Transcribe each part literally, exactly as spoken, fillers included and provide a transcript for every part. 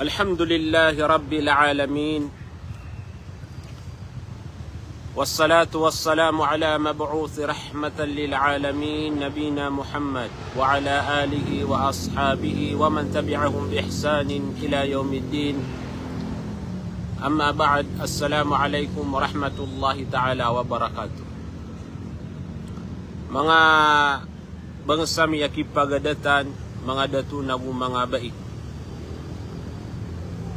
الحمد لله رب العالمين. والصلاة والسلام على مبعوث رحمة للعالمين نبينا محمد وعلى آله وأصحابه ومن تبعهم بإحسان إلى يوم الدين. أما بعد، السلام عليكم ورحمة الله تعالى وبركاته. Manga bangsa mi a kipagadatan, manga dato nago manga bai.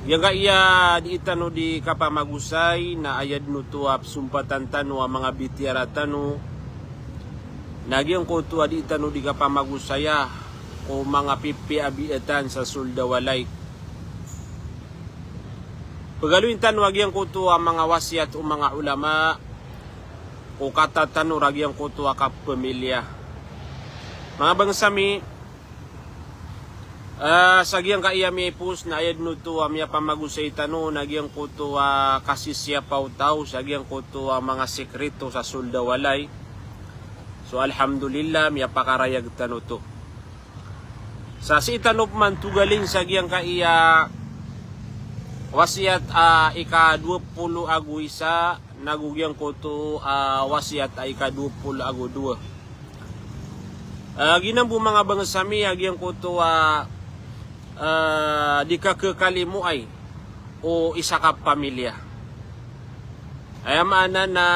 Giyangkaya dii tano di kapamagosay na aya den oto a pesompatan tano a manga bitiyara tano, na giyangkoto a dii tano di kapamagosaya ko manga pipiya a biyatan sa soled a walay. Pegaloyin tano a giyangkoto a manga wasiyat o manga olama, o katatanor a giyangkoto a kapamiliya. Manga bangsa mi, ah, sa giyangkaya miyaipos na aya den oto a miyapamagosay tano na giyangkoto a kasisiyapa o taw sa giyangkoto a manga sekreto sa soled a walay. So, alhamdulillah, miyapakarayag tano oto. Sa sii tano peman togalin sa giyangkaya wasiyat a ika dowa polo ago isa, nago giyangkoto a wasiyat a ika dowa polo ago dowa. Ah, giyanan bo manga bangsa mi a giyangkoto a, ah, di kakekalimoay o isa ka pamiliya. Aya maana na,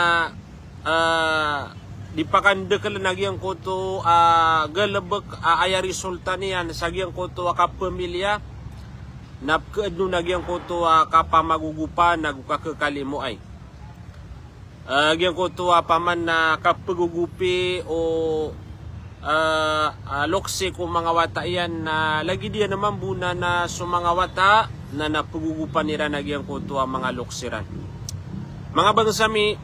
ah, di pakandekelen a giyangkoto a galebek a aya resulta niyan sa giyangkoto a kapamiliya, na pekeed on a giyangkoto a kapamagogopa nago kakekalimoay. Ah, giyangkoto a paman na kapegogopi o, ah, ah, loksi ko manga wata iyan na lagid iyan a mambo na, na so manga wata na, na pegogopan iran a giyangkoto a manga loksi ran. Manga bangsa mi,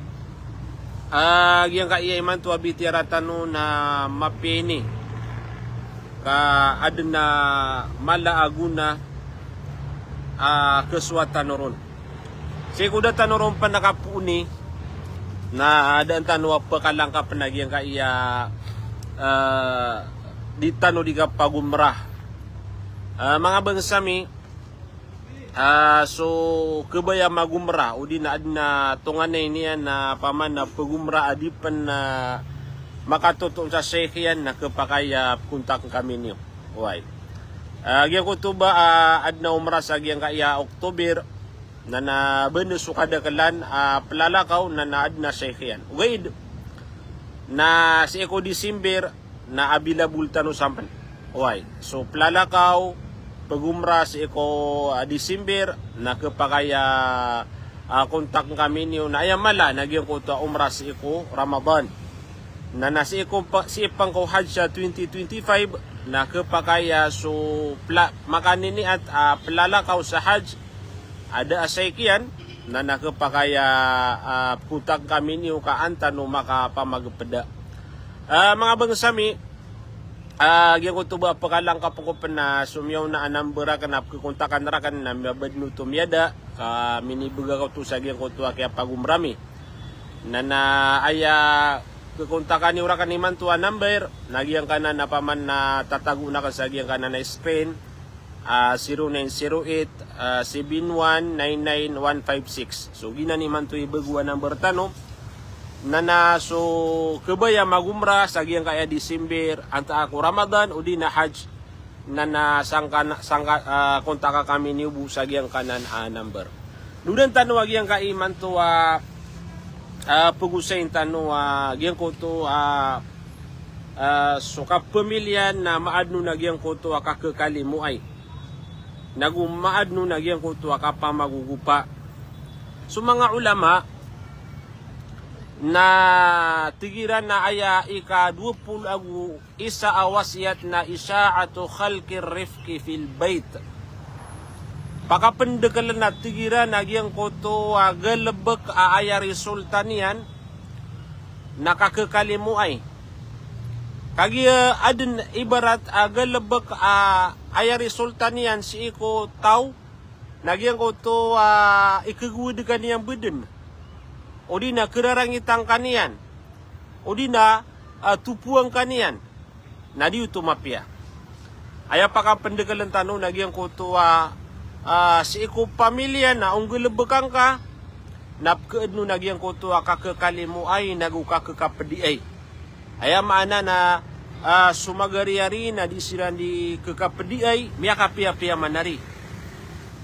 ah, giyangkaya imanto a bitiyara tano na mapiya ini ka aden a mala a gona a kesowa tano ron. Sii ko da tano ron pen a kapooni na adaan tano a pekalangkapen a giyangkaya, eh, di tano di kapagomra. Eh, manga bangsa mi, eh, so kebaya magomra, odi na aden a tonganay niyan na paman a pegomra a di pen, eh, makatoto sa sheikh iyan na kepakay a pekontaken kami niyo. Oway. Eh, giyangkoto ba, eh, aden a omra sa giyangkaya October, na na bene so kadakelan a pelalakaw na na aden a sheikh iyan. Ogaid na sii ko December na available tano sampen. Oway, so pelalakaw, pegomra sii ko, ah, December, na kepakay a, ah, kontaken kami niyo na aya mala na giyangkoto a omra sii ko Ramadan. Na na sii ko pa, sii pen ko Hajj sa twenty twenty-five, na kepakay a so pela, makaniniat a pelalakaw sa Hajj, a da a sheikh iyan, na na kepakay a, ah, pekontaken kami niyo ka an tano makapamagepeda. Ah, manga bangsa mi, ah, giyangkoto ba pekalangkapen ko pen na so miyaona a number aken a pekekontakan raken na miyabed oto miyada, ka minibega ko oto sa giyangkoto a kiyapagomra mi. Na na aya kekontakan iyo raken imanto a number, na giyangkanan a paman na tatagoon aken sa giyangkanan a screen, ah, zero nine zero eight, ah, seven one nine nine one five six. So, giyanan imanto i bego a number tano. Na na so kebaya magomra sa giyangkaya December, antaa ko Ramadan, odi na Hajj. Na na sangkan, sangka, ah, kontaka kami niyo bo sa giyangkanan a number. Dodan tano a giyangkai imanto a, ah, pegosayin tano a giyangkoto a, ah, so kapamiliyan na maaden on a giyangkoto a kakekalimoay. Nago maaden on a giyangkoto a kapamagogopa. So manga ulama na tig iran na aya ika dowa polo ago isa a wasiyat na isya'atu khalqir rifqi fil bait. Pakapendekelen a tig iran a giyangkoto a galebek a aya resulta niyan na kakekalimoay. Kagiya aden ibarat a galebek a aya resulta niyan sii ko taw na giyangkoto a ikegowed ka niyan beden, odi na kerarangitan ka niyan, odi na, ah, topoan ka niyan, na di oto mapiya. Aya pakapendekelen tano na giyangkoto a, ah, sii ko pamilya na o nggalbkan ka, na pkhaadn on a giyangkoto a kakhakalimoay nago kakhakapdiay. Aya maana na, ah, so magariari na di siran di khakapdiay, miyakapiyapiya man ari.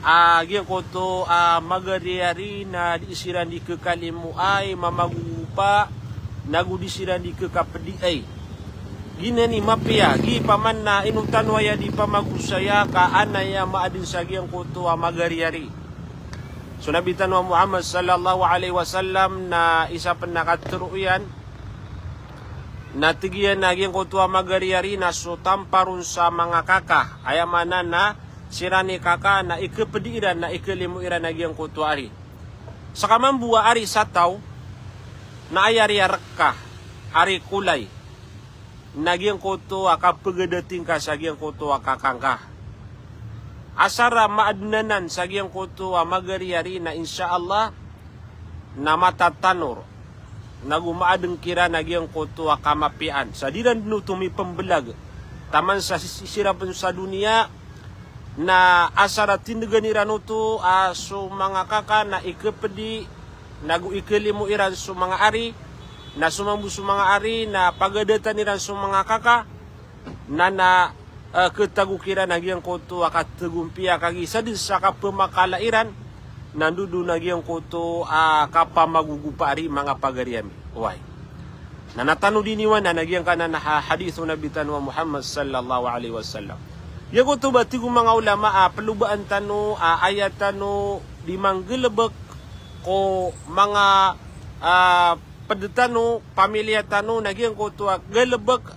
Ah, giyangkoto a magariari na di siran di khakalimoay, mamagogopa, nago di siran di khakapdiay. Giyanan i mapiya, giya paman na ino tano aya di pamagosaya ka an aya maadn sa giyangkoto a magariari. So Nabi tano a Muhammad sallallahu alaihi wasallam na isa pn a katharo iyan, na tig iyan a giyangkoto a magariari na so tampar on sa manga kaka. Aya maana na siran i kaka na ikhapdi iran, na ikhalimo iran a giyangkoto a ari. Ska mambo a ari sa taw, na aya ari a rk ka, ari kolay, na giyangkoto a kapagadating ka sa giyangkoto a kaka ngka. Asar a maadn anan sa giyangkoto a magariari na insha Allah na matatanor, nago maadn kiran a giyangkoto a kamapiyaan. Sa di ran dn oto mipmbalag. Taman sa si-, sisira pn sa doniya, na asar a tindgan iran oto a so manga kaka na ikhapdi, nago ikhalimo iran so manga ari, na so mambo so manga ari na pagadatan iran so manga kaka, na, na, eh, khatago kiran a giyangkoto a katagompiya, kagiya sa dn sa kapmakala iran, na ndodon a giyangkoto a kapamagogopa ari, manga pagari ami. Oway. Na, na tano di niyanan a giyangkanan a ha-, hadith o Nabi tano a Muhammad sallallahu alaihi wasallam. Giyangkoto ba tig o manga ulama a plobaan tano a aya tano di manggalbk ko manga, ah, pd tano, pamilya tano, na giyangkoto a galbk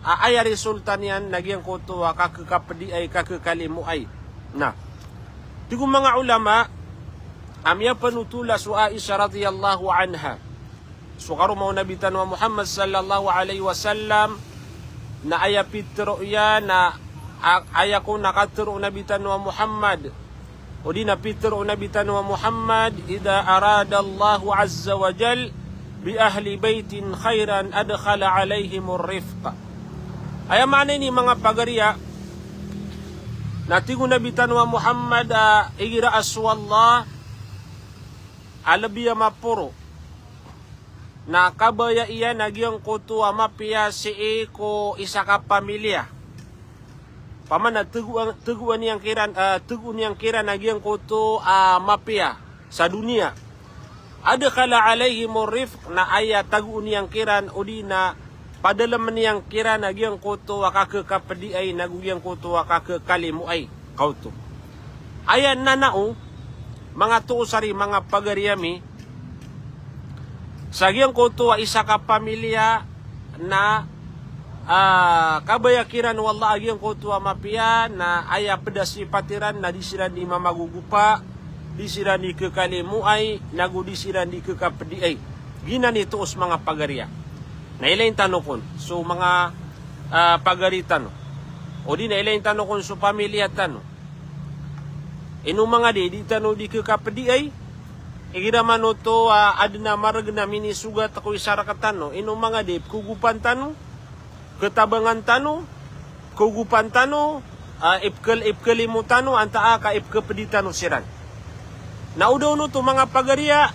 a aya resulta niyan na giyangkoto a kakhakapdiay, kakhakhalimoay. Na tig o manga ulama a miyapanothol a so Aisha radhiyallahu anha, so karoma o Nabi tano a Muhammad sallallahu alaihi wasallam, na aya pitharo iyan na a-, aya kon a katharo o Nabi tano a Muhammad, odi na pitharo o Nabi tano a Muhammad, "Idha arada Allahu azza wa jal bi ahli baitin khairan adkhala alaihimur rifq." Aya maana ini, manga pagari a, na tig o Nabi tano a Muhammad a igira a so Allah a lbi a maporo na kabaya iyan a giyangkoto a mapiya sii ko isa ka pamilya. Paman a tagoan, tagoan iyan kiran, ah, tagoon iyan kiran a giyangkoto a mapiya sa doniya. Adkhala alaihimur rifq, na aya tagoon iyan kiran, odi na padalmn iyan kiran a giyangkoto a kakhakapdiay, nago giyangkoto a kakhakhalimoay. Kaoto. Aya nanao, manga toos ari, manga pagari ami, sa giyangkoto a isa ka pamilya na, ah, kabaya kiran o Allah a giyangkoto a mapiya, na aya pd a sipat iran na di siran di mamagogopa, di siran di khakhalimoay, nago di siran di khakapdiay. Giyanan i toos, manga pagari a. Na ilayin tano kon so manga, ah, pagari tano, odi na ilayin tano kon so pamilya tano. Ino manga di, di tano di khakapdiay, igira man oto, ah, adn a margn a minisogat ko isa rktano, ino manga di, pkhagopan tano, khatabangan tano, pkhagopan tano, ah, ipkhal-, ipkhalimo tano, antaa ka ipkhapdi tano siran. Na o da on oto, manga pagari a,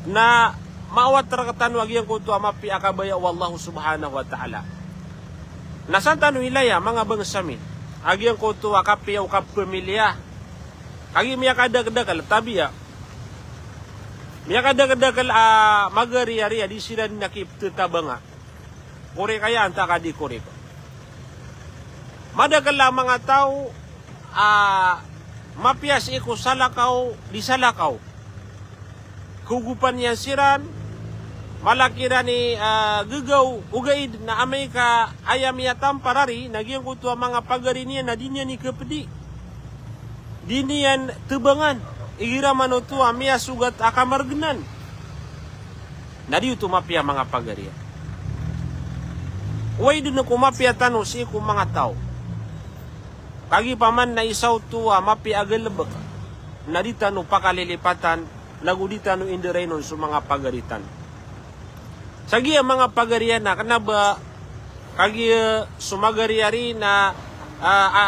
na maawat rktano a giyangkoto a mapiya a kabaya o Allah subhanahu wa ta'ala. Na san tano ilaya, manga bangsa mi, a giyangkoto a kapiya o kapamilya. Kagiya miyakadakdakl, tabiya. Miyakadakdakl a magariari a di siran di na kipthatabanga. Korek aya antaa ka di korek. Madakl a manga taw a mapiya sii ko salakaw, di salakaw. Khagopan iyan siran, mala kiran i, ah, gagaw, ogaid na amay ka aya miyatampar ari, na giyangkoto a manga pagari niyan na di niyan ikhapdi. Di niyan tabangan, igira man oto a miyasogat a kamargnan. Na di oto mapiya, manga pagari a. Oway dn ko mapiya tano sii ko manga taw. Kagiya paman na isa oto a mapiya a galbk, na di tano pakalilipatan, nago di tano indarainon so manga pagari tano. Sa giya, manga pagari a, na kna ba kagiya so magariari na, a, a,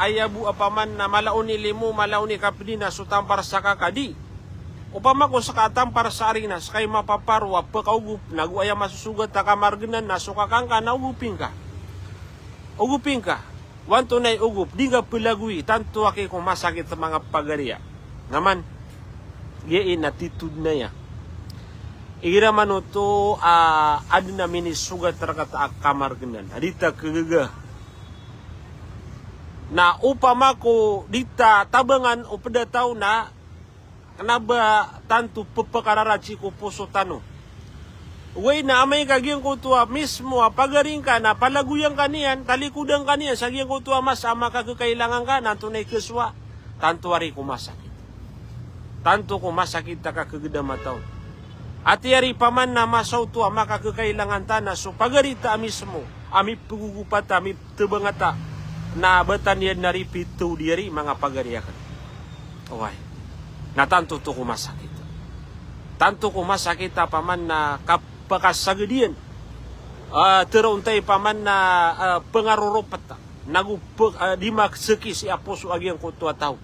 aya bo a paman na mala on i limo, mala on i kapdi na so tampar sa kaka di. Opama ko ska a tampar sa ari na ska i mapaparo a pkaogop, nago aya masosogat a kamargnan na so kaka ngka na ogopin ka. Ogopin ka. Wanto na i ogop, di ngka plagoi, tanto a ki ko masakit a manga pagariya. Ngaman, giya i na titod na iya. Igira man oto a adn a minisogat rka ta a kamargnan, a di ta kagaga. Na opama ko di ta tabangan o pd a taw na kna ba tanto pphakararad sii ko poso tano. Ogaid na amay ka giyangkoto a mismo a pagari ngka na palagoyan ka niyan, talikodan ka niyan sa giyangkoto a masa a makakakailangan ka, na antonaa i kasowa? Tanto ari ko masakit. Tanto ko masakit a kakagdam a taw. Ati ari paman na masa oto a makakakailangan ta na so pagari ta a mismo a mipgogopa ta, miptabanga ta, na batan iyan na ripito di ari manga pagari akn. Oway. Na tanto oto ko masakit. Tanto ko masakit a paman na kapakasagad iyan. Ah, tero onta i paman na, ah, pangaroropet. Nago pe-, ah, di makseki sii a poso a giyangkoto a taw.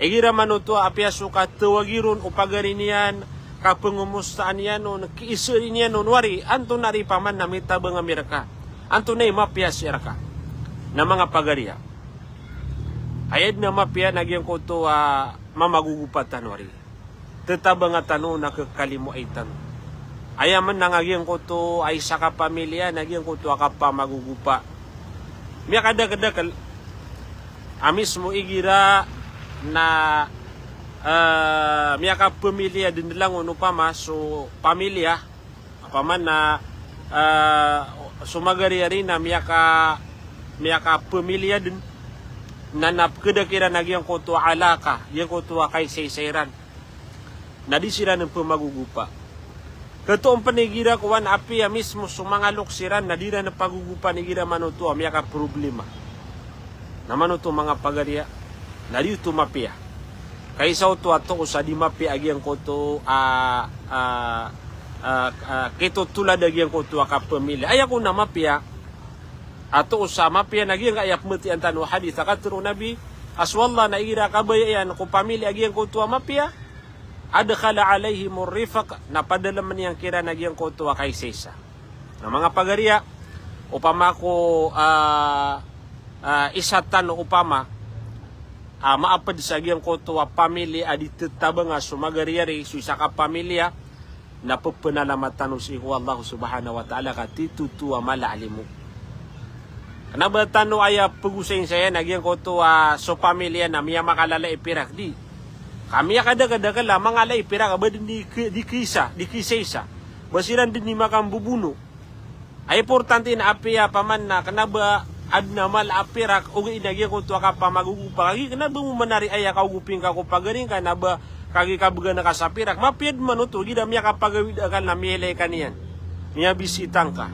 Igira man oto a apiya so katawagi ron o pagari niyan, kapngomostaan iyan on, kiiseri niyan on, wari, antonaa ari paman na mitabang ami rka? Antonaa i mapiya sii rka? Na manga pagari a, aya dn a mapiya na giyangkoto a mamagogopa tano ari. Tetabanga tano na kekalimoay tano. Aya man a giyangkoto a isa ka pamiliya na giyangkoto a kapamagogopa. Miyakadakdakel a mismo igira na, eh, miyakapamiliya dn langon opama so pamiliya, opama na, eh, so magari ari na miyaka-, miyakapamiliya dn na, na pkhadak iran a giyangkoto a alaka, giyangkoto a kaisaisa iran. Na di siran pmagogopa. Ketoon pn igira kowan apiya mismo so manga loks iran na di ran pagogopan igira man oto a miyakaproblema. Na man oto manga pagari a, na di oto mapiya. Kaisa oto a toos a di mapiya a giyangkoto a, a, a, a, kitotolad a giyangkoto a kapamiliya. Aya kon a mapiya, a toos a mapiya na giyangkaya pmatiyan tano a hadith a katharo o Nabi a so Allah na igira kabaya iyan ko pamiliya a giyangkoto a mapiya, adkhala alaihimur rifq, na padalmn iyan kiran a giyangkoto a kaisaisa. Na manga pagari a, opama ko, ah, ah, isa tano opama a maapd sa giyangkoto a pamiliya a di tetabanga so magari ari, so isa ka pamiliya, na pphanalamat tano sii ko Allah subhanahu wa ta'ala ka titho oto a mala a limo. Kna ba tano aya pgosainsayan a giyangkoto a so pamiliya na miyamakalala i pirak, di. Ka miyakadakdakel a mangalala i pirak a ba dn di ki-, di kiisa, di kiisaisa. Ba siran dn i makambobono. Aya importante na apiya paman na kna ba adn a mala a pirak, ogaid na giyangkoto a kapamagogopa ka gi, kna ba mo manari aya kaogopin ka ko pagari ngka na ba kagiya kabgan ka sa pirak. Mapiya dn man oto, igira miyakapagawid a akal na miyailay ka niyan. Miyabisita ngka.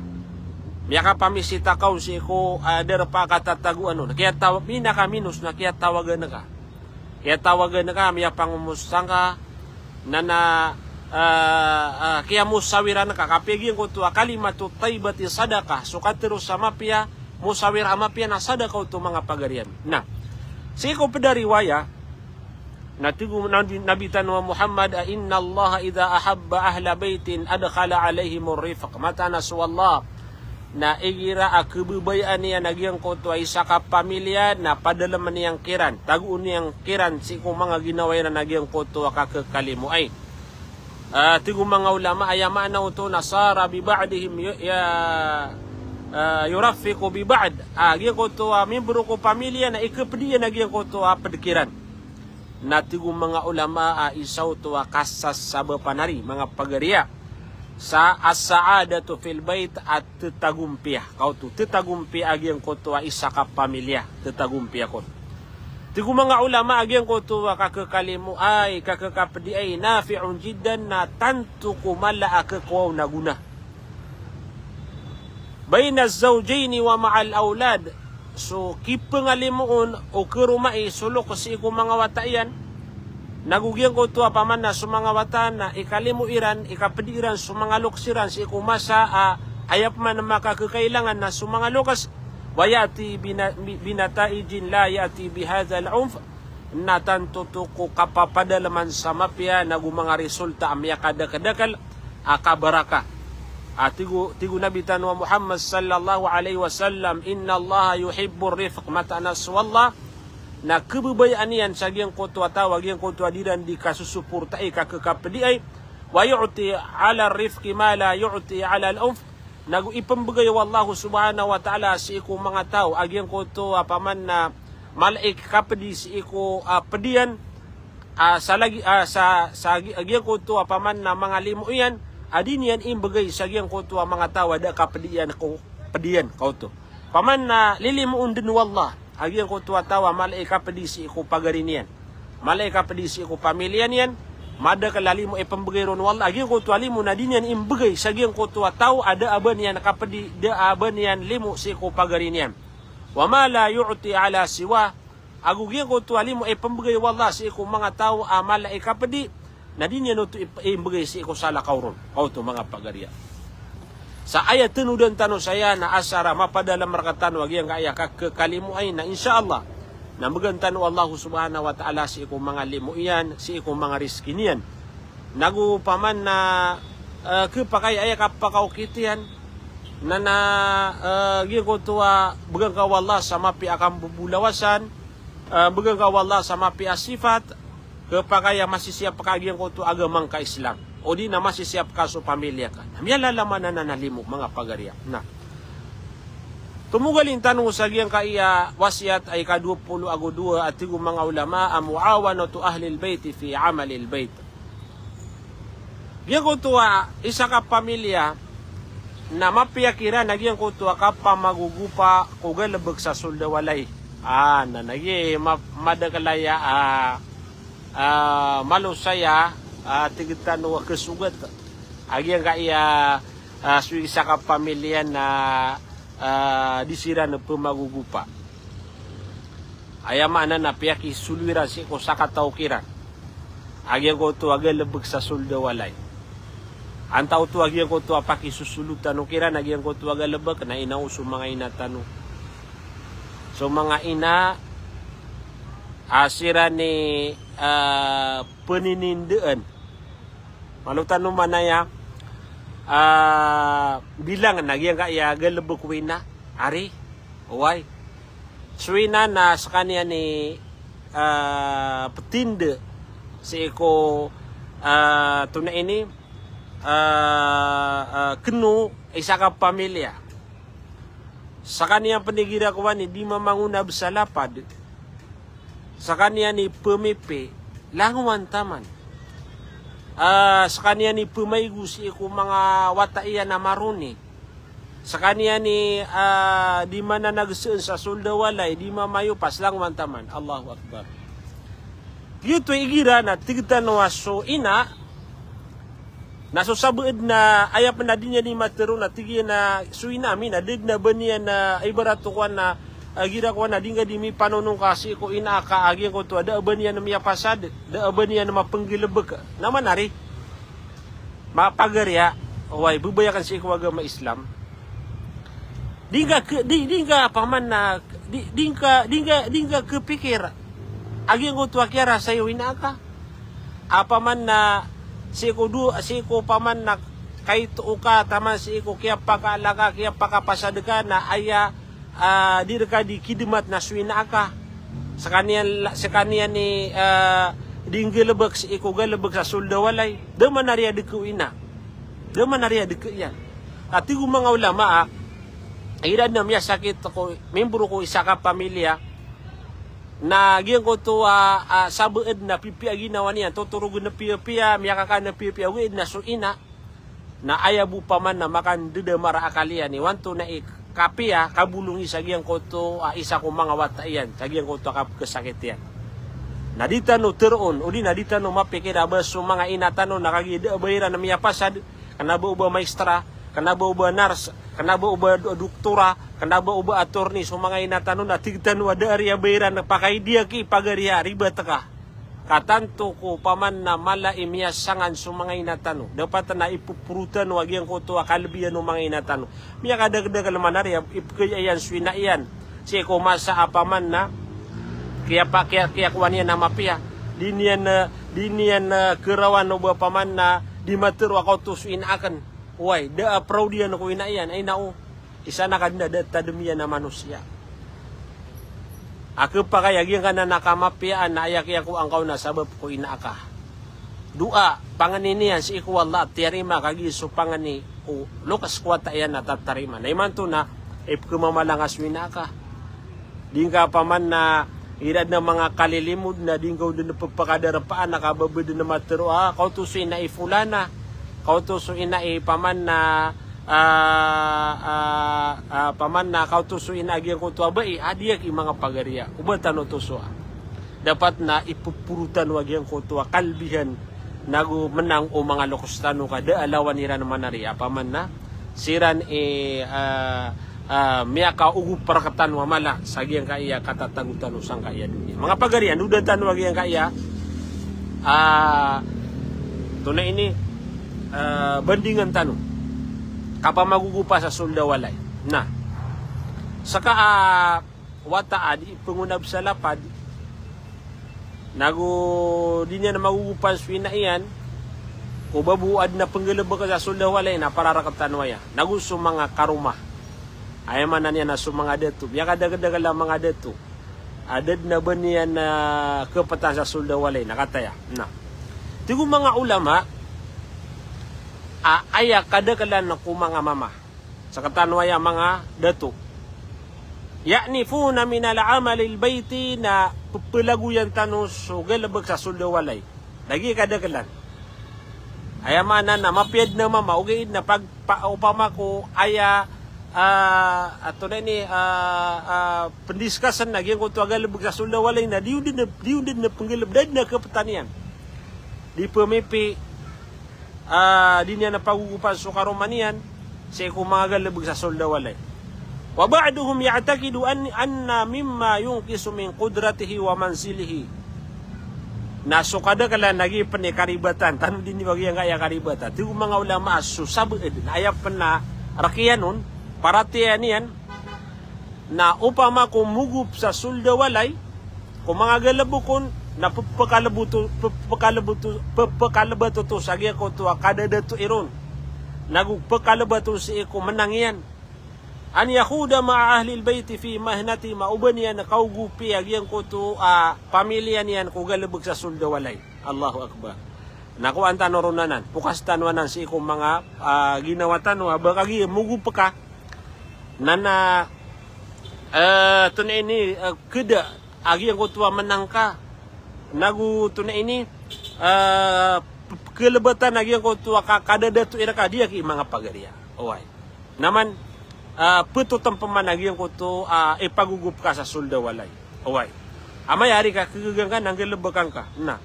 Miyakapamisita ka on sii ko, ah, darpa a katatagoan on. Kiyataw-, minakaminos na kiyatawagan ka. Kiyatawagan ka, miyapangomosta ngka, na, na, ah, ah, kiyamosawiran ka, kapiya giyangkoto a kalimatu tayyibati sadaqah, so katharo sa mapiya, mosawira a mapiya na sadaqah oto manga pagari ami. Na, sii ko pd a riwaya, na tig o Nabi, Nabi tano a Muhammad a, "Innallaha idha ahabba ahla baytin adkhala alaihimur rifq." Mataan a so Allah, na igira a khababayaan iyan a giyangkoto a isa ka pamiliya na padalmn iyan kiran, tagoon iyan kiran sii ko manga ginawa iran a giyangkoto a kakhakalimoay. Ah, tig o manga ulama, aya maana oto na sara bi ba'dihim yu-, ya, ah, yurafiqu bi ba'd. Ah, giyangkoto a membro ko pamiliya na ikhapd iyan a giyangkoto a pd kiran. Na tig o manga ulama a isa oto a kasasabapan ari, manga pagari a, sa as-sa'adatu fil bayt, a tetagompiya. Ka oto, tetagompiya a giyangkoto a isa ka pamiliya, tetagompiya kon. Tig o manga ulama a giyangkoto a kakhakalimoay, kakhakhapdiay, nafi'un jiddan, na tanto ko mala a khakowa on a gona. Baina zawjaini wa ma'al awlad, so kipngalimoon o karomai so loks sii ko manga wata iyan. Nago giyangkoto a paman na so manga wata na ikalimo iran, ikapdi iran so manga loks iran sii ko masa a, aya paman a makakakailangan na so manga loks. Wa ya'ti bina-, bi-, binataijin la ya'ti bihadzal unf, na tanto oto ko kapapadalaman sa mapiya nago manga resulta a miyakadakadakel a kabaraka. A tig o, tig o Nabi tano a Muhammad sallallahu alaihi wasallam, "Innallaha yuhibbur rifq," mataan a so Allah na khababayaan iyan sa giyangkoto a taw a giyangkoto a di iran di kasosoportai, kakhakapediay, "Wa yu'ti ala rifqi ma la yu'ti ala al-unf," nago ipembegay o Allah subhanahu wa ta'ala sii ko manga taw a giyangkoto a paman na mala i kapedi sii ko, ah, pedian, ah, sa lagi, ah, sa, sa gi-, giyangkoto a paman na manga limo iyan, a di niyan imbegay sa giyangkoto a manga taw a da kapedi iyan ko pedian, kaoto. Paman na lilimoon den o Allah a giyangkoto a taw a mala i kapedi sii ko pagari niyan, mala i kapedi sii ko pamiliya niyan, madakel a limo i pembegay ron o Allah a giyangkoto a limo na di niyan imbegay sa giyangkoto a taw a da a ba niyan kapedi, da a ba niyan limo sii ko pagari niyan. Wa ma la yu'ti ala siwa, ago giyangkoto a limo i pembegay o Allah sii ko manga taw a mala i kapedi, na di niyan oto i-, imbegay sii ko salakaw ron. Kaoto manga pagariya. Sa aya tenodan tano saya na asar a mapadalam rektano a giyangkaya kakekalimoay na insha Allah na mbegan tano o Allah subhanahu wa ta'ala sii ko manga limo iyan, sii ko manga rizki niyan. Nago paman na, eh, khapakay aya kapakaokit iyan, na, na, eh, giyangkoto a began ka o Allah sa mapiya a kambobolawasan, eh, began ka o Allah sa mapiya a sifat, khapakay a masisiyap ka a giyangkoto a agama ngka Islam, odi na masisiyap ka so pamiliya ka. Na miyalalaman anan a limo, manga pagariya. Na tomogalin tano sa giyangkaya wasiyat a ika dowa polo ago dowa a tig o manga ulama a muawanatu ahlil bayti fi amalil bayt. Giyangkoto a isa ka pamiliya na mapiya kiran a giyangkoto a kapamagogopa ko galebek sa sold a walay. Ah, na, na giya ma-, madakel aya, ah, ah, malo saya, ah, tig tano a kesogat a giyangkaya, ah, so isa ka pamiliya na, ah, di siran pemagogopa. Aya maana na piyakisolo iran sii ko sakataw kiran a giyangkoto a galebek sa sold a walay. Antaa oto a giyangkoto a pakisosolotan o kiran a giyangkoto a galebek? Na ina o so manga ina tano. So manga ina a siran i, ah, peninindaan. Malo tano manaya, ah, bilangen a giyangkaya galebek o ina, ari, oway. So ina na sekaniyan i, ah, petinde sii ko, ah, tona ini, ah, ah, keno isa ka pamiliya. Sekaniyan pen igira kowan i di mamangonab sa lapad. Sekaniyan i pemipi, langowan taman. Ah, sekaniyan i pemaigo sii ko manga wata iyan a maroni. Sekaniyan i, ah, di mananageseen sa sold a walay, di mamayopas, langowan taman. Allahu Akbar. Giyoto igira na tig tano a so ina, na so sabaad na aya pen a di niyan i matero na tig iyan a so ina ami na da den a ba niyan a ibarat o kowan a, ah, gira kowan a di ngka di mipanonong ka sii ko ina aka a giyangkoto a da a ba niyan miyapasad, da a ba niyan mapenggalebek. Na manari. Manga pagariya, oway, bebayaken sii ko agama Islam. Di ngka ke-, di, di ngka paman na, di, di ngka, di ngka, di ngka kepikir a giyangkoto a kiyarasay o ina aka. A paman na sii ko do-, sii ko paman na kaito ka taman sii ko kiyapakaalaka, kiyapakapasad ka na aya, ah, di reka di kidemat na so ina aka. Sekaniyan la-, sekaniyan i, ah, di nggalebek sii ko galebek sa sold a walay. Da manari a deke o ina. Da manari a deke iyan. A tig o manga ulama a, igira den a miyasakit ko membro ko isa ka pamiliya, na giyangkoto a, ah, sabaad na pipiya ginawa niyan, totorogen a piyapiya, miyakakan a piyapiya, ogaid na so ina. Na aya bo paman na makandedamar a akal iyan i wanto na i kapiya, kabolongi sa giyangkoto a isa ko manga wata iyan, sa giyangkoto a kapekesakit iyan. Na di tano teroon, odi na di tano mapikir a ba so manga ina tano na kagiya da a ba iran miyapasad, kena ba o ba maestra, kena ba o ba nurse, kena ba o ba do-, doktora, kena ba o ba attorney, so manga ina tano na tig tano a da ari a ba iran pakaidiya ki pagariya, ribat ka. Ka tanto ko paman na mala i miyasangan so manga ina tano. Dapat na ipoporo tano a giyangkoto a kalebihan o manga ina tano. Miyakadakdakl man ari a ipkaya iyan so ina iyan sii ko masa a paman na kiyapa-, kiya-, kiyakowa niyan a mapiya. Di niyan, eh, di niyan, eh, kerawan o ba paman na di matero a kaoto so ina aken. Oway, da a proud iyan ko ina iyan, ay nao. Isa na ka den a da tadem iyan a manosiya. A kepakay a giyangkanan a kamapiyaan na aya kiyakowa ngka on na sabap ko ina aka. Doa, pangni niyan sii ko Allah a tiyarima ka giya so pangni ko loks ko wata iyan a tatarima. Na imanto na ipkemamalang a so ina aka. Di ngka paman na igira den a manga kalilimod na di ngka on den pepakadarpaan a kababa den a matero a kaoto so ina i Fulana, kaoto so ina i paman na, ah, ah, ah, paman na kaoto so ina a giyangkoto a bai, a di aki manga pagariya. Oba tano tosoa. Dapat na ipoporo tano a giyangkoto a kalebihan nago menang o manga loks tano ka da a lawan iran man ari a paman na siran i, ah, ah, miyakaogop rektano a mala sa giyangkaya katatago tano sangkaya doniya. Manga pagari, andoda tano a giyangkaya, ah, tonaa ini, ah, bandingan tano. Kapamagogopa sa sold a walay. Na. Seka a wata a di pengonab sa lapad, nago di niyan magogopan so ina iyan, ko ba bo aden a penggalebek sa sold a walay na pararak tano aya. Nago so manga karoma. Aya maana niyan na so manga dato. Miyakadakdakl a manga dato. A da den a ba niyan, ah, kepetan sa sold a walay. Na kataya. Na. Tig o manga ulama, a, aya kadaklan ko manga mama. Sekatano aya manga dato. Ya'nifuna minal amalil bayti, na pepelagoyan tano so galebek sa sold a walay. Lagid i kadaklan. Aya maana na mapiya den a mama, ogaid na pag, pa, opama ko aya, ah, tonaa ini, ah, ah, pendiskasen na giyangkoto a galebek sa sold a walay na di on den, di on den penggaleb, da den a kepetan iyan. Di pemipi, ah, di niyan pagogopan so karoma niyan sii ko manga galebek sa sold a walay. Wa ba'duhum ya'taqidu an, anna mimma yunqisu min qudratihi wa manzilihi. Na so kadaklan lagid pen i karibatan, tano den i ba giyangkaya karibatan. Tig o manga ulama a so sabaad na aya pen a rekiyan on, paratiyaya niyan, na opama ko mogop sa sold a walay, ko manga galebek on, na pepekalebet o, pepekalebet o, pepekalebet oto sa giyangkoto a kadadato iron. Nago pekalebet on sii ko menang iyan. An yakhuda ma'a ahlil bayti fi mahnatihim, a oba niyan kaogopi a giyangkoto a pamiliya niyan ko galebek sa sold a walay. Allahu Akbar. Na kowan tano ron anan, pokas tano anan sii ko manga, ah, ginawa tano, a ba kagiya mogop ka, na na, eh, tonaa ini, eh, keda a giyangkoto a menang ka, nago tonaa ini, eh, p-, p-, kelebatan a giyangkoto a ka-, kadadato iran ka, di aki manga pagariya. Oway. Na man, ah, petotan peman a giyangkoto, ah, ipagogop ka sa sold a walay. Oway. Amay ari ka kegegan ka, na nggalebek angka. Na.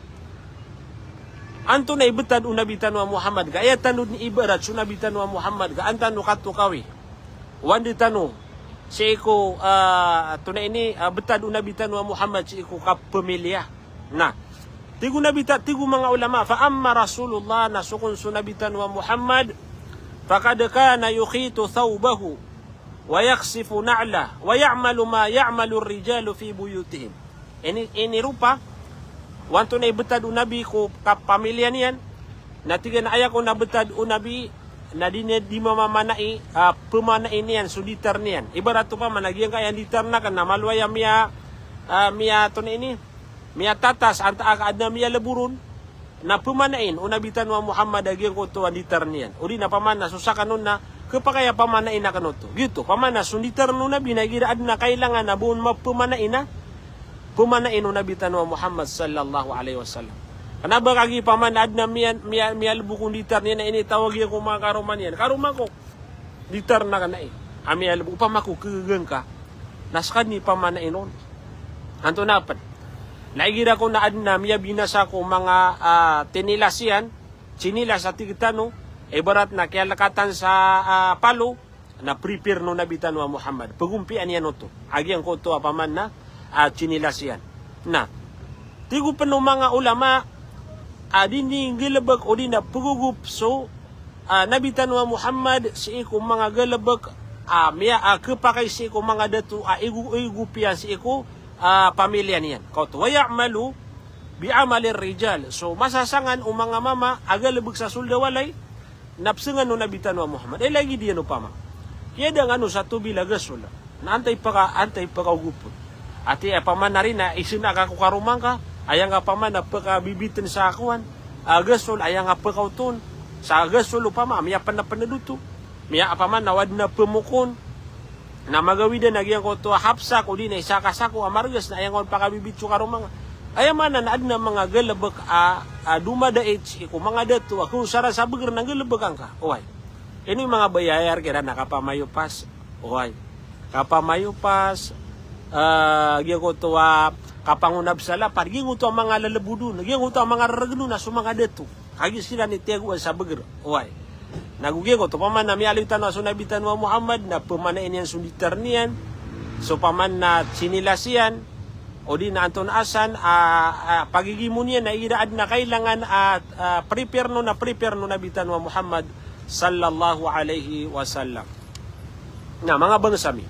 Antonaa i betad o Nabi tano a Muhammad ka, aya tano den ibarat so Nabi tano a Muhammad ka, an tano katokawi. Oway, di tano sii ko, ah, tonaa ini, ah, betad o Nabi tano a Muhammad sii ko kapamiliya. Na. Tig o Nabi ta-, tig o manga ulama, fa amma Rasulullah, na so kon so Nabi tano a Muhammad, faqad kana yukhitu thawbahu, wa yakhsifu na'lah, wa ya'malu ma ya'malu ar-rijalu fi buyutihim. Ini, iniropa o antonaa i betad o Nabi ko kapamiliya niyan, na tig iyan a aya kon a betad o Nabi, na di niyan, di mamamanai, ah, pemanai niyan so ditar niyan. Ibarat opama na giyangkaya ditar na ka na malo aya miya, ah, miya tonaa ini, miyatatas antaa ka aden a miyalebo ron, na pemanain o Nabi tano a Muhammad a giyangkoto a ditar niyan. Odi na paman na so sakanon na kepakay a pamanain aken oto. Giyoto, paman na so ditar o Nabi na igira aden a kailangan a ba on mapemanai na pemanain o Nabi tano a Muhammad sallallahu alaihi wasallam. Kena ba kagiya paman na aden a miya, miya, miyalebo kon ditar niyan na initawag iyan ko manga karoma niyan. Karoma ko. Ditar na ka na i. A miyalebo, opama ko kegegan ka. Na seka den i pamanain on. Antonaa pen. Na igira kon a aden a miyabinasa ko manga, ah, tinilas iyan, sinilas a tig tano, ibarat na kiyalekatan sa, ah, palo, na prepare o Nabi tano a Muhammad. Pegompian iyan oto. A giyangkoto a paman na, ah, sinilas iyan. Na. Tig o pn o manga ulama a di niyan nggalbk odi na pgogop so, ah, Nabi tano a Muhammad sii ko manga galbk, ah, miya, ah, khapakay sii ko manga dato a igo, igop iyan sii ko, ah, pamilya niyan. Kaoto, wa ya'malu bi amalir rijal. So masasangan o manga mama a galbk sa sold a walay na psngan o Nabi tano a Muhammad. Eh, lagid iyan opama, kiyadaan kano sa tobil a gasol na antaa i pka, antaa i pkaogopn. Ati, eh, opama na rin na isn a ka ko karoma ngka, aya ngka opama na pkabibitn sa kowan, ah, gasol, aya ngka pkaoton sa gasol opama, miyapnapnd oto. Miya opama na o adn a pmokon na magawidan a giyangkoto a hapsak odi na isa ka sako a margas na aya ngka on pakabibit so karoma ngka. Aya maana na adn a manga galbk a, a domadait sii ko manga dato a kaosaran sa bgr na nggalbka ngka. Oway. Ino i manga bayayar kiran a kapamayopas. Oway. Kapamayopas, eh, giyangkoto a kapangonab sa lapad, giyangkoto a manga lalbod on, giyangkoto a manga rrgn on a so manga dato. Kagiya siran i tiyagoan sa bgr. Oway. Na go giyangkoto, opama na miyaaloy tano a so Nabi tano a Muhammad, na pmanain iyan so nditar niyan, so opama na sinilas iyan, odi na antonaa san, ah, ah, pagigimon iyan na igira adn a kailangan, ah, ah, prepare on, na prepare on o Nabi tano a Muhammad sallallahu alaihi wasallam. Na manga bangsa mi,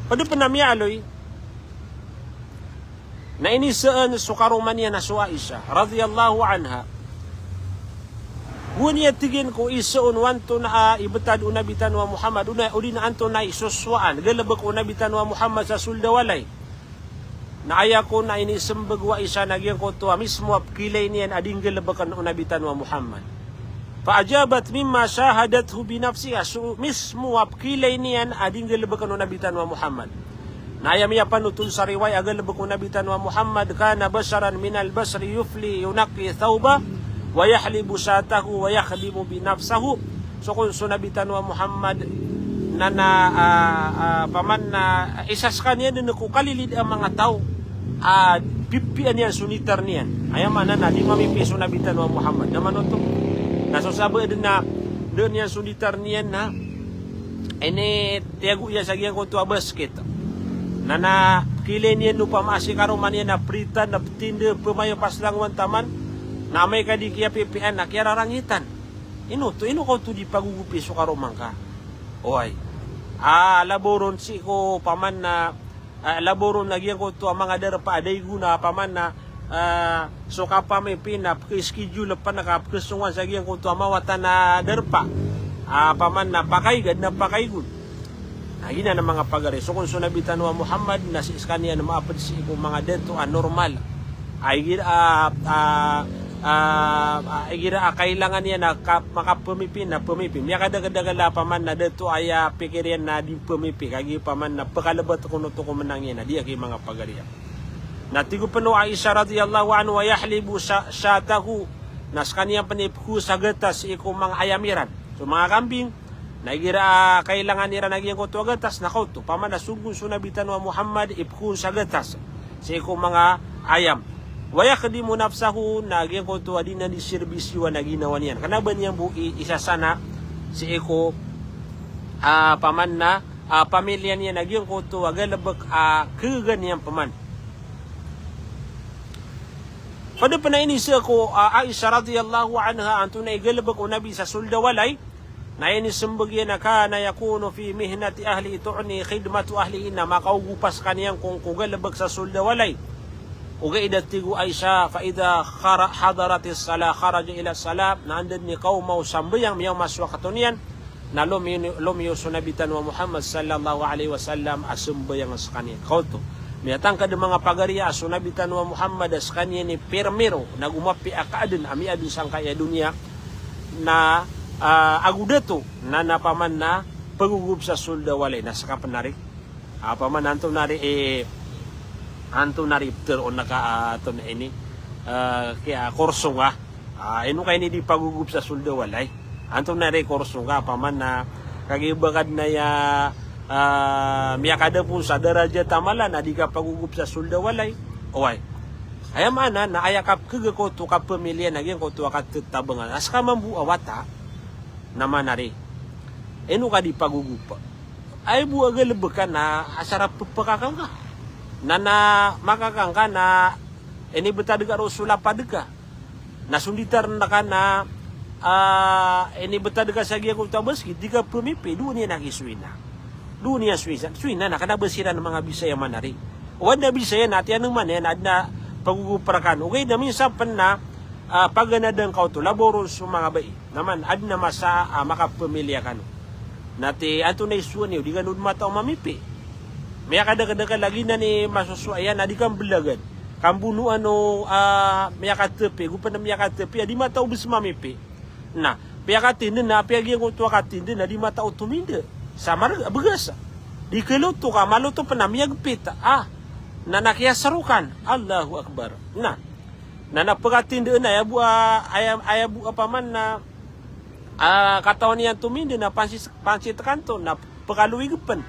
pd pn a miyaaloy na inisaan so karoma niyan a so Aisha radhiyallahu anha. Gowani a tig iyan ko isaan o antonaa i btad o Nabi tano a Muhammad, odi na, odi na antonaa i sosowaan, galbk o Nabi tano a Muhammad sa sold a walay. Na aya kon a inismbag o Aisha na giyangkoto a mismo a pkhailay niyan a di nggalbkn o Nabi tano a Muhammad. Fa ajabat mimma shahadathu bi nafsiha, so mismo a pkhailay niyan a di nggalbkn o Nabi tano a Muhammad. Na aya miyapanothol sa riwaya a galbk o Nabi tano a Muhammad, kana basharan minal bashari yufli yunaqqi thawbahu wa yahlibu shatahu wa yakhdimu bi nafsihi. So kon so Nabi tano a Muhammad na, na, ah, ah, opama na isa skaniyan dn ko kalilid a manga taw a pipian iyan so nditar niyan. Aya maana na di mamipi so Nabi tano a Muhammad. Na manoto. Na so sabaad na dn iyan so nditar niyan na initiyago iyan sa giyangkoto a basket. Na, na pkhailay niyan opama a si karoma niyan na pritan, na ptind, pmayopas langowan taman, na amay ka di kiyapipian na kiyararangitan. Ino oto, ino ka oto di pagogopi so karoma ngka? Oway. Ah, labaw ron sii ko opama na, ah, labaw ron a giyangkoto a manga darpa a da igon a opama na, ah, so kapamipi na pkha-schedule pn ka pkhasongan sa giyangkoto a mawatan a darpa. Ah, opama na pakaiga, adn a pakaigon. Na giyanan a manga pagari. So kon so Nabi tano a Muhammad na sii skaniyan maapd sii ko manga dato a normal. A igira a, a, a, a igira a kailangan iyan a ka-, makapmipi na pmipi. Miyakadakdakl a opama na dato a aya pikir iyan na di pmipi. Kagiya opama na pkalbt kon oto ko mnang iyan a di aki manga pagari. Na tig o pn o Aisha radhiyallahu anha, wa yahlibu sha-, shatahu. Na skaniyan pn i pkhoos a gatas sii ko manga ayam iran. So manga kambing, na igira a kailangan iran a giyangkoto a gatas, na kaoto. Opama na sogo so Nabi tano a Muhammad i pkhoos a gatas sii ko manga ayam. Wa yakhdimu nafsahu, na giyangkoto a di niyan di sirbisyowan a ginawa niyan. Kna ba niyan bo i-, isasana sii ko, ah, opama na, ah, pamilya niyan a giyangkoto a galbk a khagaga niyan pman. Pd pn a inisaan ko, ah, Aisha radhiyallahu anha antonaa i galbk o Nabi sa sold a walay. Na inismbag iyan a kana yakunu fi mihnati ahlihi, tu'ni khidmatu ahlihi, na makaogopa skaniyan kon ko galbk sa sold a walay. Ogaid a tig o Aisha, fa idha khara-, hadaratis salah kharaja ila salah, na anda dn i kaoma o sambayang, miyaoma so wakto niyan, na lomiyo, lomiyo so Nabi tano a Muhammad sallallahu alaihi wasallam a sambayang skaniyan. Kaoto. Miyatangkd a manga pagari a so Nabi tano a Muhammad a skaniyan i pirmiro, na go mapiya a kaadn a miyaadn sangkai a doniya, na, ah, ago dato, na, na opama na pagogop sa sold a walay, na ska pn ari. Ah, opama na antonaa ri, eh, antonaa ri ptharoon ka, ah, antonaa ini, ah, kiya kurso nga. Ah, ino ka ini di pagogop sa sold a walay? Antonaa ri kurso nga, opama na kagiya ba ka dn aya, ah, miyakadapon sa darajat a mala na di ka pagogop sa sold a walay. Oway. Aya maana na aya kapkhaga ko oto kapamilya na giyangkoto a katatabangan. A ska mambo a wata, na maana ri. Ino ka di pagogop? Ay bo a galbk ka na asar a ppakakangka. Na, na makakangka na Inibetad ka roo so lapad ka. Na sonditar na ka na, ah, inibetad ka sa giyangkoto a baskit, di ka pemipi, doon iyan a kisoy na. Doon iyan soy sa, soy na, na kena ba siran manga Bisaya manari. O adn a Bisaya na, ati ano man iyan, adn a pagogopar kano. Ogaid na minsan pen na, ah, paganadn ka oto, labaw ron so manga bai. Na man, adn a masa a makapemiliya kano. Na ti antonaa i sowa niyo, di kano dn matao mamipi. Miyakadakdakl a giyanan i masosowa iyan, na di kambelagan. Kambonoan o, ah, miyakatepi, go pen a miyakatepi, a di matao bes mamipi. Na, piyakatindn, na piyagiyangkoto a katindn, na di matao tomindg. Sa marg, begas. Di keloto ka, maloto pen a miyagpit. Ah, na, na kiyasarokan. Allahu Akbar. Na, na, na pekatindn, na aya bo a, aya, aya bo a paman na, ah, katawan iyan tomindg na pansis-, pansitekan to, na pekalowig pen.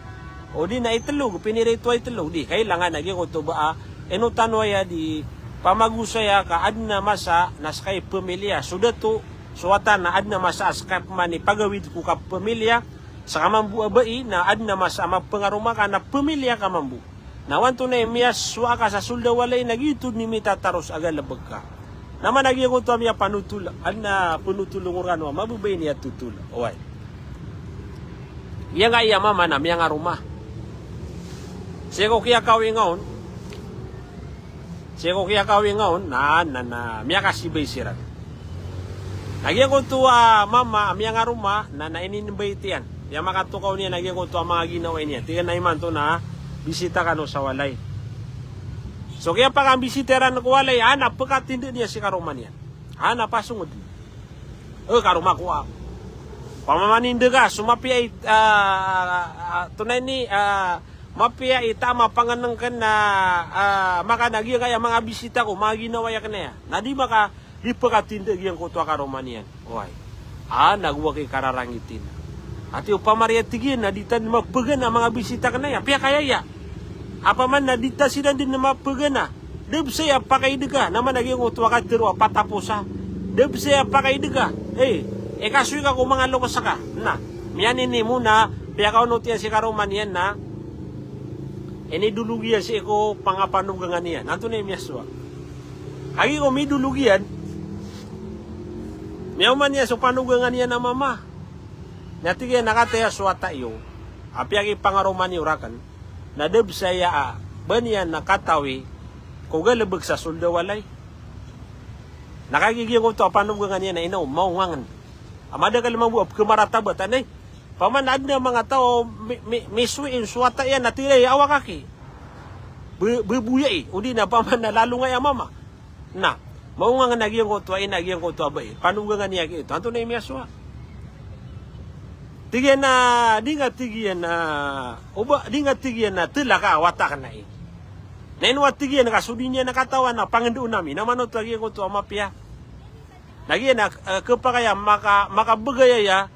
O di na itelog, pinirito a itelog, di, kailangan a giyangkoto ba a, ino tano aya di, pamagosaya ka adn a masa, na seka i pemiliya, so dato, so wata na adn a masa a seka pman i pagawid ko kapemiliya, seka mambo a bai, na adn a masa a mapengaroma ka na pemiliya ka mambo. Na o antonaa i miyasowa ka sa sold a walay na giyoto dn i mitataros a galebek ka. Na man a giyangkoto a miyapanotol, adn a penotol o ngorano a mababay niyan totol. Oway. Giyangkaya mama na miyangaroma. Sii ko kiyakawinga on. Sii ko kiyakawinga on, na, na, na, miyakasibay siran. Na giyangkoto a mama a miyangaroma, na, na ininvite iyan. Piyamakatokaw niyan a giyangkoto a manga ginawa niyan. Tig iyan a imanto na bisita kano sa walay. So kiyapakambisita iran ko walay, a na pekatindg iyan si karoma niyan. A na pasongod. E, karoma ko a. Pamamanindg ka, so mapiya i, ah, ah, ah, tonaa ini, ah, mapiya i tama pangenengken na, ah, makan a giyangkaya manga bisita ko, manga ginawa iyan kena aya. Na di maka, di pekatindg giyangkoto a karoma niyan. Oway. A, na go aki kararangiti na. Ati opama riya tig iyan na di tano mapegana manga bisita kena aya. Piyakayaya. Apaman na di ta siran dn mapegana. Da bes aya pakaid ka. Na man a giyangkoto a katero a pataposa. Da bes aya pakaid ka. E, ikasoy ka ko manga lokes ka. Na, miyanini mo na, piyakaonot iyan si karoma niyan na, inidolog iyan sii ko pangapanogangan iyan. Antonaa i miyasowa? Kagiya ko midolog iyan, miyaoma niyan so panogangan iyan a mama. Na tig iyan a kataya so wata iyo a piyakipangaroma niyo raken, na da bes aya a ba niyan na katawi ko galebek sa sold a walay. Na kagiya giyangkoto a panogangan iyan na ino, maongangen. A madakl mambo a pekemaratabat, anay. Paman adn a manga taw a mi, mi, misowiin so wata iyan na tig iyan a awak aki. Be, beboyai, odi na paman na lalongay a mama. Na, maongangen a giyangkoto a ina, giyangkoto a bai. Panogangan iyan giyoto. Antonaa i miyasowa? Tig iyan a, di nga tig iyan a, oba, di nga tig iyan a telaka a wata aken ai. Na ino a tig iyan ka so di niyan katawan a pangendoon ami. Na manoto a giyangkoto a mapiya. Na giya na, eh, kepakay a maka, makabegay aya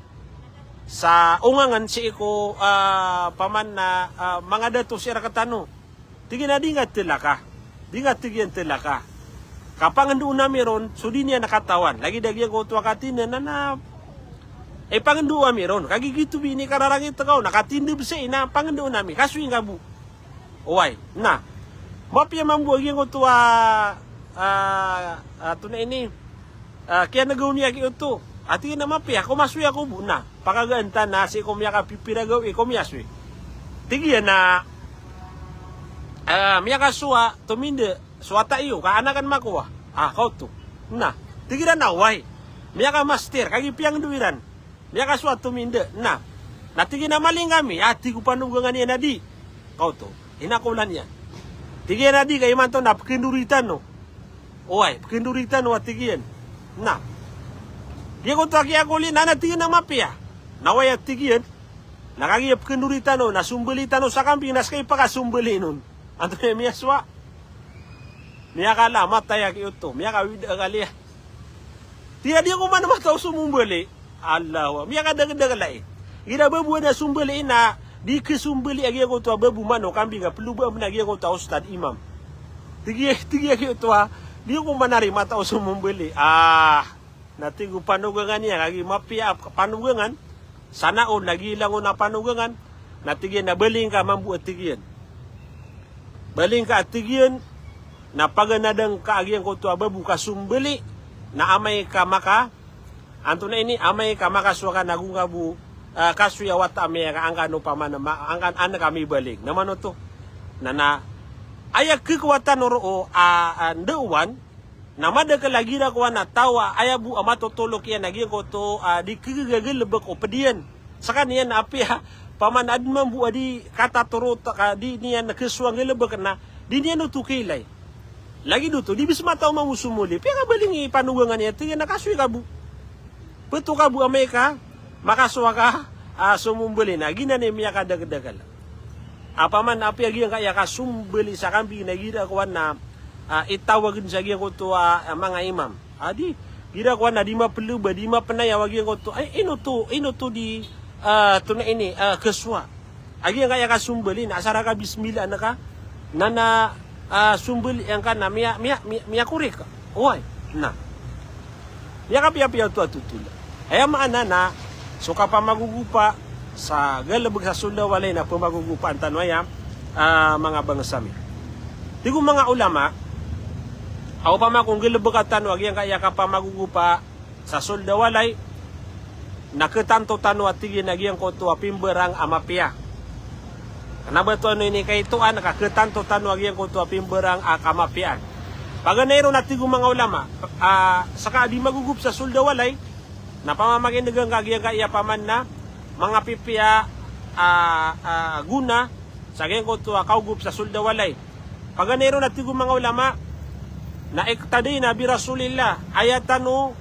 sa ongangen sii ko, ah, paman na, ah, manga dato sii rektano. Tig iyan a di nga telaka. Di nga tig iyan telaka. Ka pangendoon ami ron, so di niyan katawan. Lagid a giyangkoto a katindg na, na, eh, pangendoon ami ron. Kagiya giyoto bo i inikararangit ka on, na katindg bes ina, pangendoon ami. Kasoy nga bo. Oway, na. Mapiya mambo a giyangkoto a, a, a, tonaa ini, a, kiyanegaw niyan giyoto. A tig iyan a mapiya, ko masoy ako bo, na. Pakagaan ta na sii ko miyakapipira gawii ko miyasoy. Tig iyan a, a, miyakasowa, tomindg, so wata iyo, ka an aken makowa. A, kaoto. Na. Tig iran a oway. Miyakamaster, kagiya piyangendo iran. Miyakasowa tomindg, na. Na tig iyan a maling kami, a tig o panogangan iyan a di. Kaoto, inakolan iyan. Tig iyan a di, ka imanto na pekendori tano. Oway, pekendori tano a tig iyan. Na. Giyangkoto a kiyakoli, na, na tig iyan a mapiya. Na oway a tig iyan. Na kagiya pekendori tano, na sombali tano sa kambing, na seka i pakasombali on. Antonaa i miyasowa? Miyakala, matay a giyoto. Miyakawid a kaliya. Tig iyan a di ako man matao somombali. Allahu, miyakadakdakl ai. Igira babo a sombali na, di kesombali a giyangkoto a babo man o kambing a peloba amen a giyangkoto a ustad imam. Tig iyan, tig iyan a giyoto a, di ako man ari matao somombali. Ah, na tig o panogangan iyan, kagiya mapiya a panogangan, sana on, na giya langon a panogangan, na tig iyan a baling ka mambo a tig iyan. Baling ka a tig iyan, na paganadn ka a giyangkoto a babo ka sombali, na amay ka maka, antonaa ini, amay ka makasowa ka na go nga bo, ah, kasoy a wata a miyaka angka opama na ma-, angka an ka mibalig. Na mano oto? Na, na, aya khakowa tano roo a, a, ndaowan, na madakl a igira kowan a taw a aya bo a matotolok iyan a giyangkoto a di khakhagagalbk o pd iyan. Skaniyan na apiya, opama na adn mambo a di katatoro, ka di niyan khasowa nggalbk na, di niyan oto khailay. Lagid oto, di bs mataw mambo sombali. Piyakabaling i panogangan iyan, tig iyan a kasoy ka bo. Pto ka bo amay ka makasowa ka, ah, somombali na, giyanan i miyakadakdakl. Opama na apiya giyangkaya kasombali sa kambing na igira kowan na, ah, itawag dn sa giyangkoto a, ah, manga imam. A di, igira kowan na di maploba, di mapnayaw a giyangkoto, ay, ino oto, ino oto di, ah, antonaa ini, ah, khasowa. A giyangkaya kasombali na asar a kabismillah angka, na na, ah, sombali angka na miya, miya, miya, miyakorik. Oway, na. Miyakapiyapiya oto a totol. Aya maana na so kapamagogopa sa galbk sa sold a walay na pamagogopaan tano aya, ah, manga bangsa mi. Tig o manga ulama, a opama ko nggalbka tano a giyangkaya kapamagogopa sa sold a walay, na khatanto tano a tig iyan a giyangkoto a pimbarang a mapiya. Kna ba oto ano ini kaitoan, ka khatanto tano a giyangkoto a pimbarang a kamapiyaan. Paganay ron a tig o manga ulama, ah, ska a di magogop sa sold a walay, na pamamakin'g angka a giyangkaya opama na manga pipiya, ah, ah, gona sa giyangkoto a kaogop sa sold a walay. Paganay ron a tig o manga ulama, na iqtadayna bi Rasulillah, aya tano,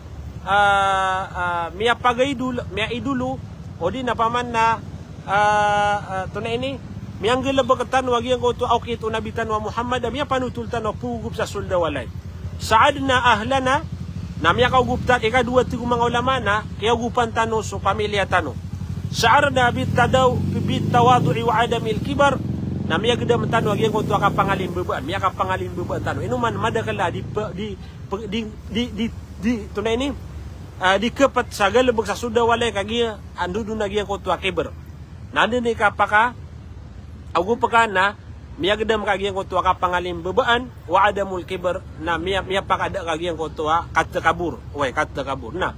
ah, ah, miyapagaidol, miyaidolo, odi na opama na, ah, ah, antonaa ini, miyanggalbk tano a giyangkoto a okit o Nabi tano a Muhammad, a miyapanotol tano a pagogop sa sold a walay. Sa'adna ahlana, na miyakaogop tano, ikadowa tig o manga ulama na kiyaogopan tano so pamilya tano. Sha'arna bitadaw-, bitawadu'i wa adamil kibar, na miyagdam tano a giyangkoto a kapangalimbabaan, miyakapangalimbabaan tano. Ino man madakl a di pe-, di pe-, di, di, di, di, antonaa ini, ah, di khapt sa galbk sa sold a walay kagiya anda dn a giyangkoto a kibar. Na anda dn i kapakaogop ka na miyagdam ka a giyangkoto a kapangalimbabaan, wa adamul kibar, na miya-, miyapakada ka a giyangkoto a katakabor. Oway, katakabor. Na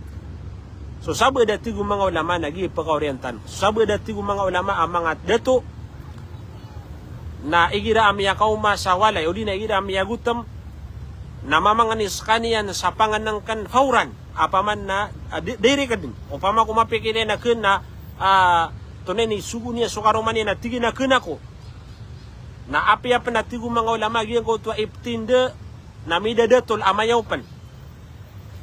so sabaad a tig o manga ulama na giya i pkaoriyan tano. So sabaad a tig o manga ulama a manga dato na igira a miyakaoma sa walay, odi na igira a miyagotm, na mamangni skaniyan sa pangnngkn fawran. Opama na, ah, di-, direct dn. Opama ko mapikir iyan a kna, ah, antonaa ini, sogo niyan so karoma niyan na tig iyan a kna ako. Na apiya pn a tig o manga ulama a giyangkoto a iptind na midadatol a mayaw pn.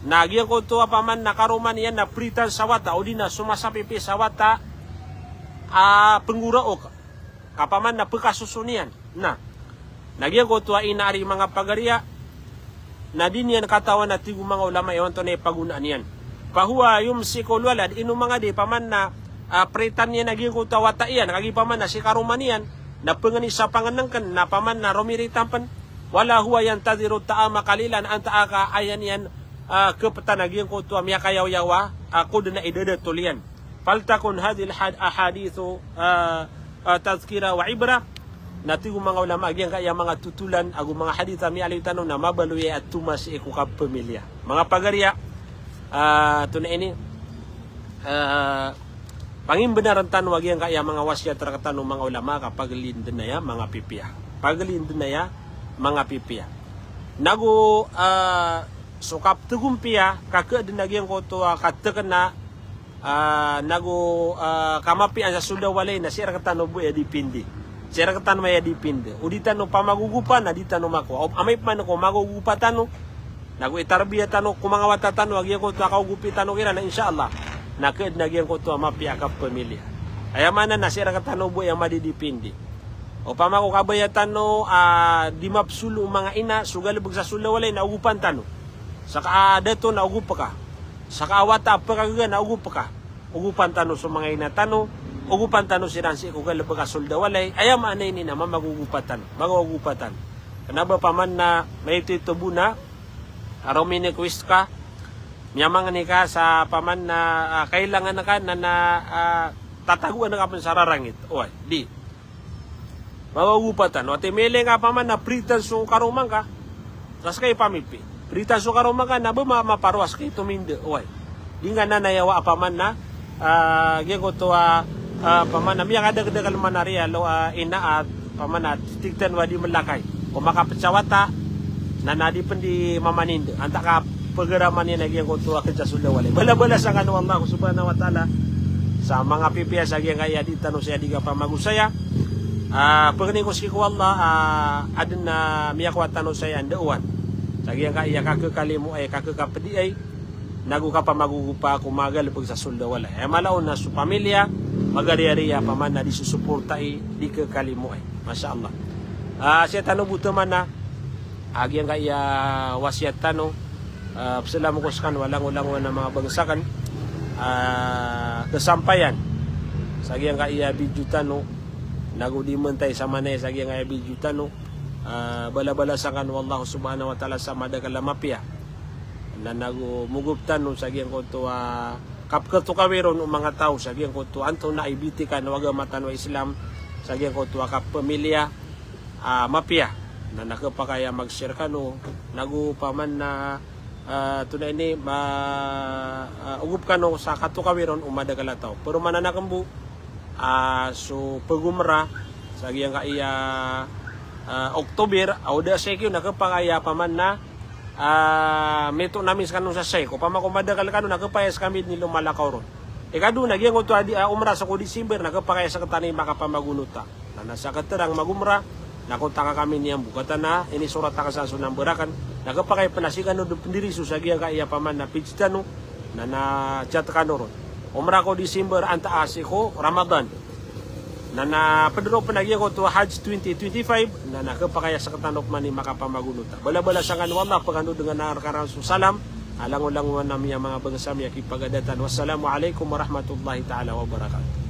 Na giyangkoto a opama na karoma niyan na pritan sa wata, odi na somasapipi sa wata a pnggoraok. Ka opama na pkasoson iyan. Na, na giyangkoto a inaari manga pagariya, na di niyan katawan a tig o manga ulama iyan antonaa i pagonaan iyan. Fahuwa yumsikul walad, ino manga di opama na, ah, pritan iyan a giyangkoto a wata iyan, kagiya opama na si karoma niyan, na pangni sa pangnngkn, na opama na romiritan pn, wala huwa yantadhiru ta'ama qalilan, antaa ka aya niyan, ah, khaptan a giyangkoto a miyakayawayaw a, ah, ko dn a idadatol iyan. Faltakun hadhil had-, ahadithu, ah, ah, tadhkira wa ibra. Na tig o manga ulama a giyangkaya manga totolan ago manga hadith a miyaaloy tano na mabaloy a toman sii ko kapamilya. Manga pagariya, ah, antonaa ini, ah, pangimbnarn tano a giyangkaya manga wasiyat rktano o manga ulama ka paglindn aya manga pipiya. Paglindn aya manga pipiya. Nago, ah, so kaptgompiya, ka kdn a giyangkoto a katkna, ah, nago, ah, kamapiyaan sa sold a walay na sii rktano bo aya dipindi. Sii rktano aya dipindi. O di tano pamagogopa na di tano makowa. O amay pman ko magogopa tano, nago itarbiya tano ko manga wata tano a giyangkoto a kaogopi tano kiran na, insha Allah, na kdn a giyangkoto a mapiya a kapamilya. Aya maana na sii rktano bo aya madidipindi. Opama ko kabaya tano, ah, di mapsolo o manga ina so galbk sa sold a walay na ogopan tano. Ska a dato na ogop ka. Ska a wata a pkagaga na ogop ka. Ogopan tano so manga ina tano, ogopan tano siran sii ko galbk a sold a walay. Aya maana ini na mamagogopa tano, magogopa tano. Kna ba opama na maito-ito bo na, ah, romini-request ka, miyamangni ka sa opama na, ah, kailangan ka na, na, ah, tatagoan ka pn sa rarangit. Oway, di. Magogopa tano. Ati mili nga opama na pritan so karoma ngka, Ka ska i pamipi. Pd i ta so karoma ka na ba ma-, maparo a ska i tomindg, oway. Di ngka na nayawa a paman na, ah, giyangkoto a, ah, paman na miyakadakdakl man a riyal o, ah, ina a paman na tig tano a di mlakay. Ko makapcawata, na, na di pn di mamanindg. Antaa ka pagaraman iyan a giyangkoto a khaja so lawalay. Balabalasan kano o Allah subhanahu wa ta'ala sa manga pipiya sa giyangkaya di tano saya di kapamagosaya. Ah, pangnin ko sii ko Allah, ah, adn a miyakowa tano saya ndaowan. Sa giyangkaya kakhakalimoay, kakhakhapdiay, nago kapamagogopa ko magalbk sa so lawalay. Aya mala on na so pamilya, magariyariya paman na di sosoportai, di khakhalimoay. Masha Allah. Ah, saya tano bo taman na, ah, giyangkaya wasiyat tano, ah, pzalam ko skano a langolangon a manga bangsa akn, ah, khasampayan sa giyangkaya video tano, nago di mantay sa manay sa giyangkaya video tano, ah, balabalasan kano o Allah subhanahu wa ta'ala sa madakl a mapiya. Na nago mogop tano sa giyangkoto a kapkhatokawi ron o manga taw sa giyangkoto antonaa i bitikan o agama tano a Islam, sa giyangkoto a kapamilya a mapiya. Na, na khapakay a mag-share kano, nago paman na, ah, tonaa ini, ma-, ah, ogop kano sa katokawi ron o madakl a taw. Paroman akn bo, ah, so pag-umrah sa giyangkaya, ah, October, a o da sii ko na khapakay a paman na, ah, mito na ami skano sa sii ko, opama ko madakl kano na khapakay a skami dn i lomalakaw ron. Ikadowa na giyangkoto a di, ah, umrah sii ko December na khapakay a sktano i makapamagonota. Na, na sa katerang mag-umrah, na kontakn kami niyan bo. Kataa na inisorat akn san so number akn. Na khapakay pn a skano dn pndiriso sa giyangkaya paman na page tano, na, na chat kano ron. Umrah ko December antaa sii ko Ramadan. Na, na pd ron pn a giyangkoto a Hajj twenty twenty-five, na, na khapakay a sktano pman i makapamagonota. Balabalasan kano o Allah, pkhanodngan akn rkano so salam a langolangon ami a manga bangsa mi a kipagadatan. Wassalamu alaikum warahmatullahi ta'ala wabarakatuh.